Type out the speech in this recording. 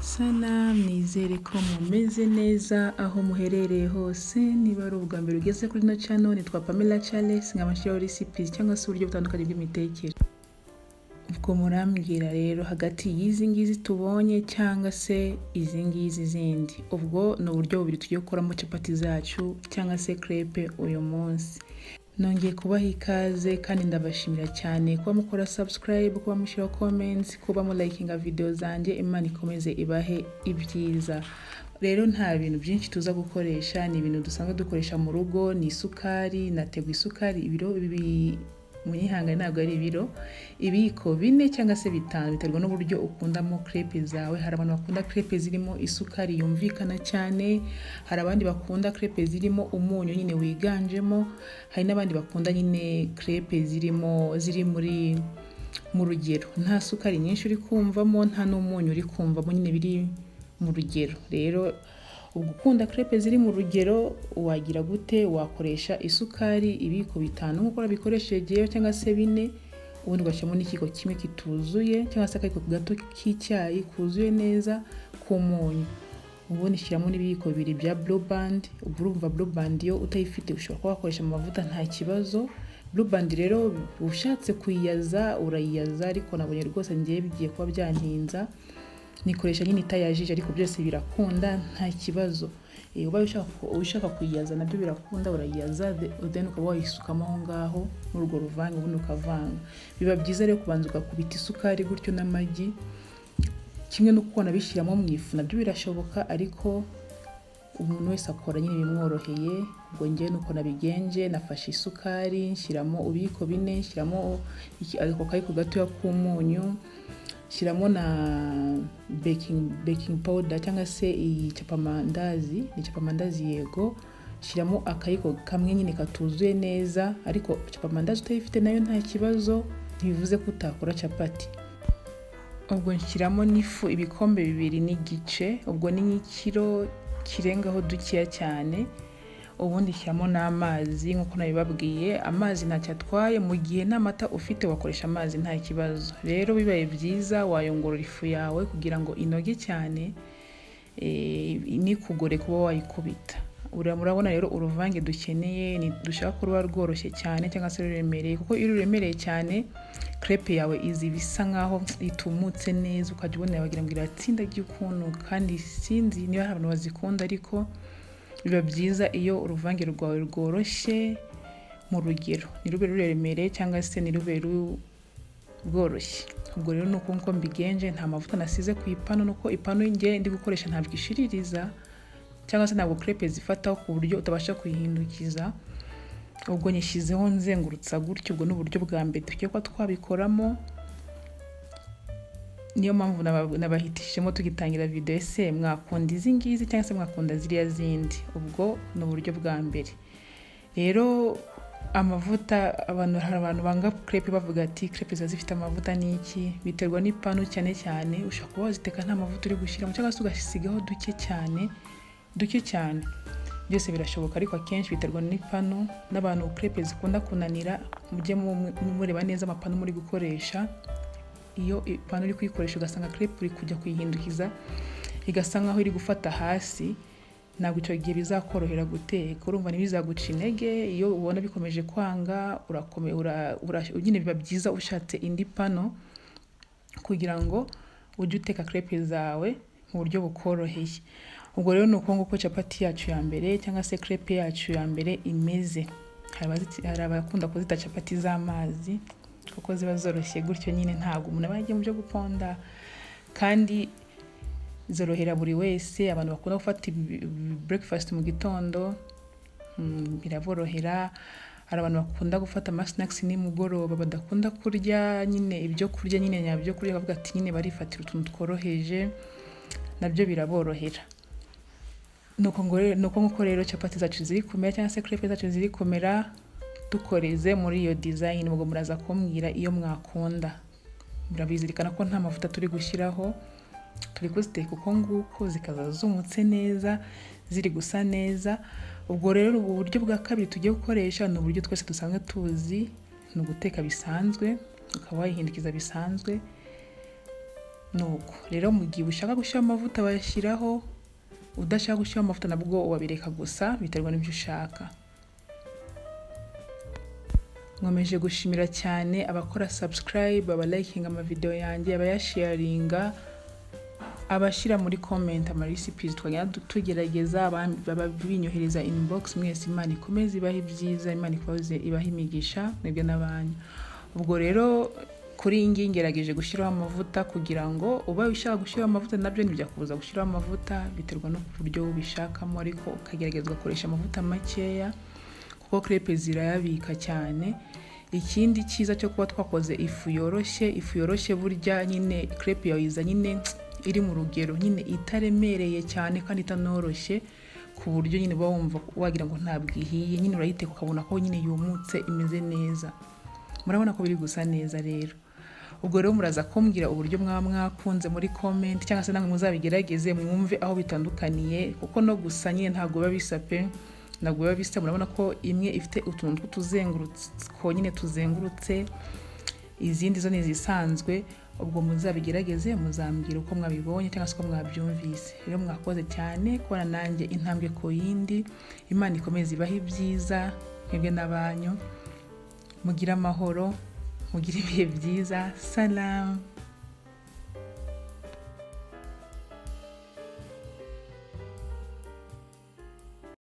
Sana nizere ko mumeze neza aho muherereye hose. Niba ari ubwa mbere ugeze kuri ino channel, nitwa Pamela Charles, nkaba nshyiraho recipes cyangwa se uburyo butandukanye bw'imitekere. Ubwo murambwira rero hagati y'izi ngizi tubonye cyangwa se izi ngizi zindi. Ubwo ni uburyo bubiri tugiye gukoramo capati zacu cyangwa se crepe uyu munsi. Nongeye kubaha ikaze kandi ndabashimira cyane kuba mukora subscribe, kuba mushyiraho comments, kuba mulikinga video zanjye. Imana ikomeze ibahe ibyiza. Rero nta bintu byinshi tuza gukoresha, ni ibintu dusanzwe dukoresha mu rugo. Ni isukari, nateguye isukari ibiro bibi, munyihangane ntabwo ari ibiro, ibiyiko 4 cyangwa se 5, biterwa n'uburyo ukundamo crepe zawe. Hari abantu bakunda crepe zirimo isukari yumvikana cyane, hari abandi bakunda crepe zirimo umunyu nyine wiganjemo, hari n'abandi bakunda nyine crepe zirimo ziri muri mu rugero, nta sukari nyinshi uri kumvamo, nta n'umunyu uri kumvamo, nyine biri mu rugero. Rero ubwo ukunda crepe ziri mu rugero wagira gute? Wakoresha isukari ibiyiko 5 nk'uko wabikoresheje cyangwa se 4, ubundi ugashyiramo n'ikiyiko kimwe kituzuye cyangwa se akayiko gato k'icyayi kuzuye neza k'umunyu, ubundi shyiramo n'ibiyiko 2 bya Blue Band. Ubwo urumva Blue Band yo utayifite ushobora kuba wakoresha amavuta, nta kibazo. Blue Band rero ushatse kuyiyaza urayiyaza, ariko nabonye rwose ngiye bigiye kuba byantinza, nikoresha nyine itayajije, ariko byose birakunda, nta kibazo. Ubaye ushaka kuyiyaza nabyo birakunda, urayiyaza, then ukaba wayisukamo aho ngaho muri urwo ruvange, ubundi ukavanga. Biba byiza rero kubanza ugakubita isukari gutyo n'amagi, kimwe n'uko wanabishyiramo mu ifu nabyo birashoboka, ariko umuntu wese akora nyine ibimworoheye. Ubwo njyewe nuko nabigenje: nafashe isukari, nshyiramo ibiyiko 4, nshyiramo ako kayiko gatoya k'umunyu, shyiramo na baking powder cyangwa se iyi capamandazi, ni capamandazi yego, shyiramo akayiko kamwe nyine katuzuye neza. Ariko capamandazi utayifite nayo nta kibazo, ntibivuze ko utakora capati. Ubwo nshyiramo n'ifu ibikombe 2.5, ubwo ni nk'ikiro kirengaho dukeya cyane. Ubundi shyiramo n'amazi nk'uko nabibabwiye. Amazi ntacyo atwaye, mu gihe nta mata ufite wakoresha amazi, nta kibazo. Rero bibaye byiza wayungurura ifu yawe kugira ngo inoge cyane, ntikugore kuba wayikubita. Murabona rero uruvange dukeneye, dushaka ko ruba rworoshye cyane cyangwa se ruremereye, kuko iyo ruremereye cyane crepe yawe iza ibisa nkaho itumutse neza, ukajya ubona wagira ngo iratsindagiye ukuntu. Kandi sinzi niba hari abantu bazikunda, ariko biba byiza iyo uruvange rwawe rworoshye mu rugero, ntirube ruremereye cyangwa se ntirube rworoshye. Ubwo rero ni uko nguko mbigenje. Nta mavuta nasize ku ipanu, nuko ipanu nge ndi gukoresha ntabwo ishiririza cyangwa se ntabwo crepe zifataho ku buryo utabasha kuyihindukiza. Ubwo nyishyizeho nzengurutsa gutyo. Ubwo ni uburyo bwa mbere tugiye kuba twabikoramo. Niyo mpamvu nabahitishemo tugitangira video: ese mwakunda izi ngizi cyangwa se mwakunda ziriya zindi? Ubwo ni uburyo bwa mbere. Rero amavuta, abantu, hari abantu banga crepe bavuga ati crepe ziba zifite amavuta n'iki. Biterwa n'ipanu cyane cyane. Ushobora kuba waziteka nta mavuta uri gushyiramo cyangwa se ugasigaho duke cyane, duke cyane, byose birashoboka, ariko akenshi biterwa n'ipanu. N'abantu crepe zikunda kunanira, mujye mureba neza amapanu muri gukoresha. Iyo ipanu uri kuyikoresha ugasanga crepe uri kujya kuyihindukiza igasa nkaho iri gufata hasi, ntabwo icyo gihe bizakorohera guteka. Urumva ntibizaguca intege iyo ubona bikomeje kwanga, nyine biba byiza ushatse indi pano kugira ngo ujye uteka crepe zawe mu buryo bukoroheye. Ubwo rero ni uko nguko capati yacu ya mbere cyangwa se crepe yacu ya mbere imeze. Hari abakunda kuzita capati z'amazi kuko ziba zoroshye gutyo nyine, ntabwo umuntu aba yagiye mu byo guponda, kandi zorohera buri wese. Abantu bakunda gufata breakfast mu gitondo, biraborohera. Hari abantu bakunda gufata ama snacks nimugoroba, badakunda kurya nyine ibyo kurya nyine nyabyo kurya, bavuga ati nyine barifatira utuntu tworoheje, nabyo biraborohera. Nuko nguko rero capati zacu ziri kumera cyangwa se crepe zacu ziri kumera, dukoreze muri iyo design. Ubwo muraza kumbwira iyo mwakunda. Murabizirikana ko nta mavuta turi gushyiraho, turi kuziteka uko nguko zikaza zumutse neza, ziri gusa neza. Ubwo rero ubu buryo bwa kabiri tugiye gukoresha ni uburyo twese dusanzwe tuzi, ni uguteka bisanzwe, ukaba wayihindukiza bisanzwe. Nuko rero, mu gihe ushaka gushyiraho amavuta wayashyiraho, udashaka gushyiraho amavuta nabwo wabireka gusa, biterwa n'ibyo ushaka. Nkomeje gushimira cyane abakora subscribe, abalikinga amavideo yanjye, abayasharinga, abashyira muri comment ama recipes twagenda tugerageza, baba binyohereza inbox. Mwese Imana ikomeze ibahe ibyiza, Imana ikomeze ibahe imigisha mwebwe n'abanyu. Ubwo rero kuri iyi ngiyi ngerageje gushyiraho amavuta, kugira ngo uba ushaka gushyiraho amavuta nabyo ntibyakubuza gushyiraho amavuta, biterwa n'uburyo ubishakamo, ariko ukagerageza ugakoresha amavuta makeya kuko crepe zirayabika cyane. Ikindi cyiza cyo kuba twakoze ifu yoroshye, ifu yoroshye burya nyine crepe yawe iza nyine iri mu rugero, nyine itaremereye cyane kandi itanoroshye, ku buryo nyine uba wumva wagira ngo ntabwo ihiye. Nyine urayiteka ukabona ko nyine yumutse, imeze neza. Murabona ko biri gusa neza. Rero ubwo rero muraza kumbwira uburyo mwaba mwakunze muri comment, cyangwa se namwe muzabigerageze mwumve aho bitandukaniye, kuko no gusa nyine ntabwo biba bisa pe, ntabwo biba bisa. Murabona ko imwe ifite utuntu tw'utuzengurutse nyine tuzengurutse, izindi zo ni izisanzwe. Ubwo muzabigerageze, muzambwira uko mwabibonye cyangwa se uko mwabyumvise. Rero mwakoze cyane kubana nanjye intambwe ku yindi. Imana ikomeze ibahe ibyiza mwebwe n'abanyu, mugire amahoro, mugire ibihe byiza. Salamu.